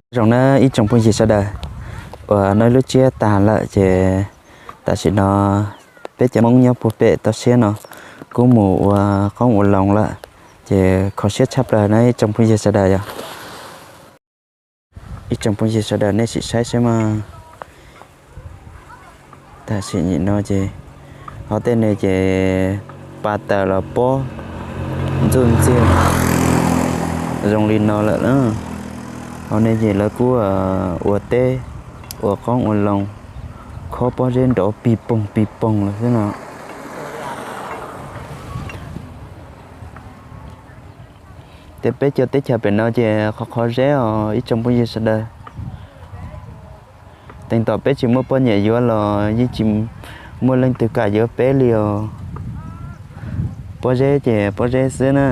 Zoo na ib tsoom phooj ywg sawv daws, uas noj lub tsiab tag lawm ces tam sim no peb cov Hmoob nyob puag pem toj siab no kuj mus ua qoob ua loo lawm, ces kho siab tshaj plaws na ib tsoom phooj ywg sawv daws yog. Ib tsoom phooj ywg sawv daws nej sim saib saib mas, tam sim nim no ces hauv tej ne ces pa tawm los pob ntxuj ntxiag zoo li no lawm na. Hauv ne ces lawv kuj ua teb, ua qoob ua loo, khob pob zeb nrov pig poog pig poog lawm xwb no. Ces peb cov teb chaws pem no ces qhov qhov zeb os ib tsoom phooj ywg sawv daws. Teev tom peb tsis muaj poj niam yuav los yeej tsis muaj leej twg kam yuav peb li os. Pob zeb ces pob zeb xwb na.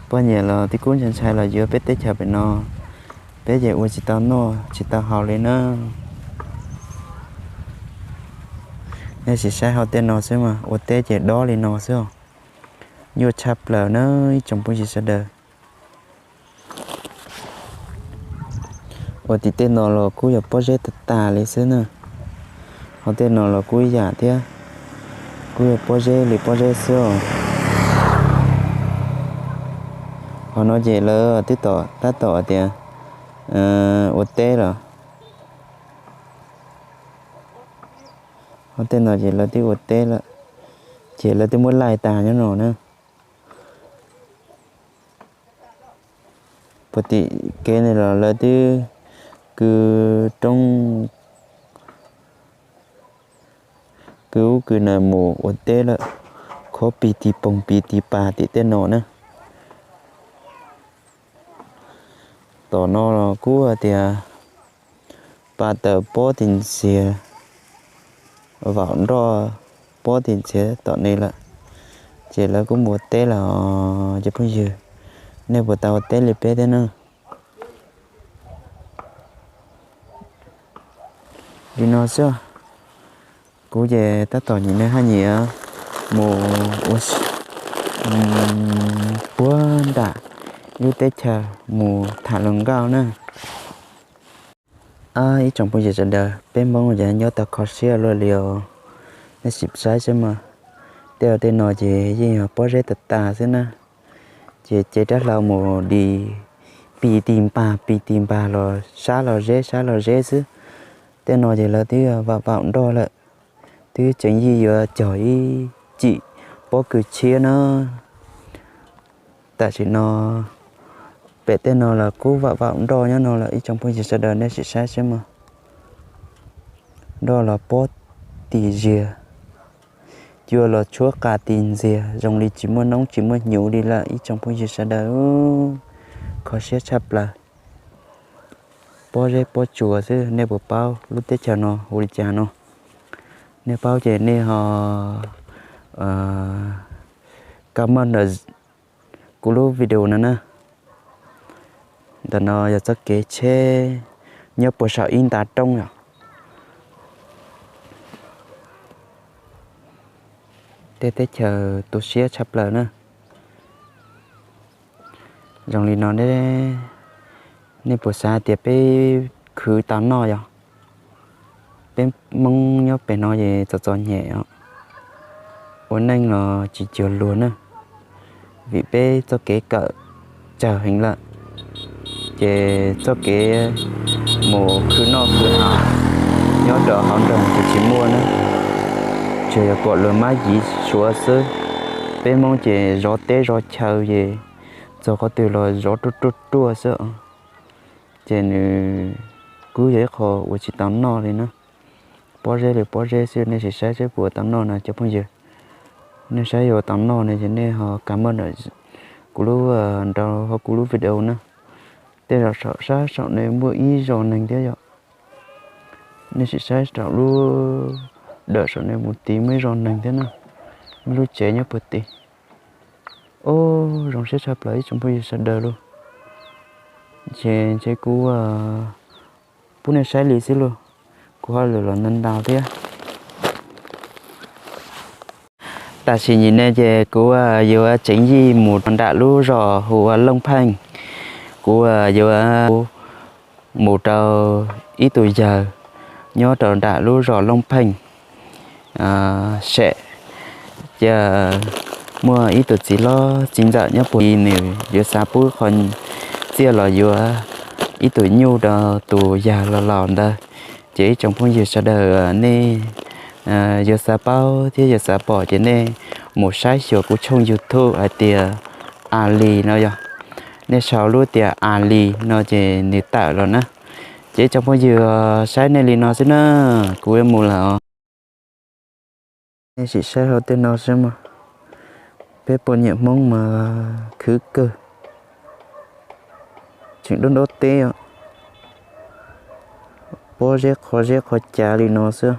Poj niam los twb kub ntshai ntshai los yuav peb teb chaws pem no, peb ces ua tsis tau noj tsis tau haus li na. Nej sim saib hauv tej no xwb mas ua teb ces dob li no xwb os. Nyuaj tshaj plaws na ib tsoom phooj ywg sawv daws. Ua tim tej no los kuj yog pob zeb tag tag li xwb na. Hauv tej no los kuj ib yam thiab, kuj yog pob zeb li pob zeb xwb os. Qhov no ces lawv twb tom tab tom tias ua teb los. Hauv tej no ces lawv twb ua teb lawm, ces lawv twb muab laij tag nyob no na. Puag tim kev no los lawv twb kwv roob, kwv ub kwv no mus ua teb lawm, khob pig tig poog pig tig pag tim tej no na. Tom no los kuj hais tias pa tawm pob tig ntxiag, vaum nroj pob tig ntxiag tom ne lawm, ces lawv kuj mus ua teb lawm os cov phooj ywg. Nej puas tau ua teb li peb thiab na? Li no xwb, kuv ces tab tom nyiam neeg haj nyiam mus ua puag nram lub teb chaws mus tham hluas nkauj na. Ib tsoom phooj ywg sawv daws, peb Hmoob ces nyob tau kho siab luaj li os. Nej sim saib saib mas, tej ua tej no ces yeej yog pob zeb tag tag xwb na. Ces cev rab hlau mus dis pis tis npag pis tis npag los sab los zeb sab los zeb xwb. Tej no ces lawv twb vaum vaum nroj lawm, twb tseem yij yuav cog ib cim pob kws tshiab na. Tam sim no pem tej no los kuj vaum vaum nroj nyob no lawm ib tsoom phooj ywg sawv daws nej sim saib saib mas. Nroj los pob tis ziag, cua los tshuab qas tis ntxiag zoo li tsis muaj noob tsis muaj hnyuv li lawm ib tsoom phooj ywg sawv daws. Kho siab tshaj plaws. Pob zeb pob tsuas xwb, nej puas paub lub teb chaws no hu li cas no? Nej paub ces nej ho comment ntawm kuv lub video no na. Ntawm no yog txoj kev tsheb nyob puag saum ib nta roob yom. Tej teb chaws tu siab tshaj plaws na. Zoo li no ne, nej puas xav tias peb khwv tau noj yom? Peb Hmoob nyob pem no ces txom txom nyem os, ua neej los tsis cuag luag na, vim peb txoj kev kawm tsawg heev lawm, ces txoj kev mus khwv noj khwv haus nyob rau hauv nroog ces tsis muaj na, tsuas yog pom luag mab yiv suav xwb. Peb Hmoob ces zov teb zov chaw ces txog qhov twg los zov ruaj ruaj ruaj xwb. Ces nws kuj yog ib qho uas tsis tau noj li na. Pob zeb li pob zeb xwb, nej sim saib seb puas tau noj no cov phooj ywg. Nej saib yuav tau noj no ces nej ho comment ntawm kuv lub, nrau hauv kuv lub video na. Tej zaum saum sab saum no muaj ib zos neeg thiab yom. Nej sim saib saum lub dawm saum no mus tid muaj ib zos neeg thiab na. Muaj lub tsev nyob puag tid. Ub, zoo siab tshaj plaws ib tsoom phooj ywg sawv daws lauj. Ces ntshe kuv pub nej saib li xwb lauj, kuv hauj lwm los ntau ntau thiab. Tam sim nim no ces kuv yuav tseem yij mus rau nram lub zos hu ua Looj Pheej. Kuv yuav mus rau ib tug yawg nyob rau nram lub zos Looj Pheej, sem, ces muaj ib tug txiv hlob txiv ntxawm nyob puag tid, nws yuav xav pub qhov txiaj los yuav ib tug nyuj rau tus yawg laus laus ntawd. Ces ib tsoom phooj ywg sawv daws nej yuav xav paub thiab yuav xav pom ces nej mus saib xyuas kuv tshooj YouTube hais tias Ali no yog, nej sau lub tias Ali no ces nws tawm los na. Ces ib tsoom phooj ywg, saib nej li no xwb na, kuv yuav mus lawm os. Nej sim saib hauv tej no xwb mas, peb puas nyiam Hmoob mas khwv kawg, tseem dub ndob teb os, pob zeb qhov zeb qhov cav li no xwb.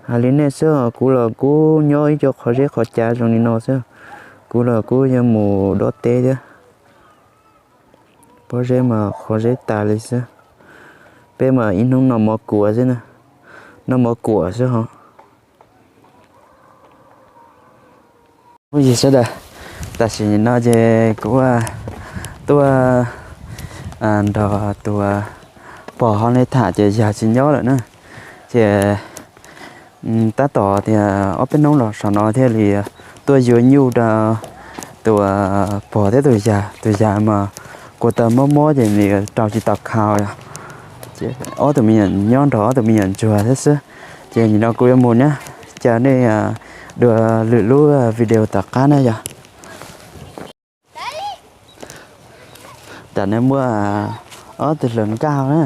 Hais li nej xwb os, kuv los kuj nyob ib co qhov zeb qhov cav zoo li no xwb, kuv los kuj yuav mus dob teb thiab. Pob zeb mas qhov zeb tas li xwb, peb mas ib hnub noj mov kuam xwb na, noj mov kuam xwb ho. Phooj ywg sawv daws, tam sim no ces kuv tuaj nrog tus pog hauv ne tham ces yawg tsis nyob lawm na. Ces tab tom tias ob peb hnub los saum no thiaj li tuaj yuav nyuj rau tus pog thiab tus yawg. Tus yawg mas kua taw mob mob ces nws rau tsis tau khau yog. Ces ob tug me nyuam nyob nrog ob tug me nyuam ntsuag thiab xwb. Ces nim no kuv yuav mus na, caw nej dua lwm lub video tom qab na yog. Tam no muaj ob tug hluas nkauj na.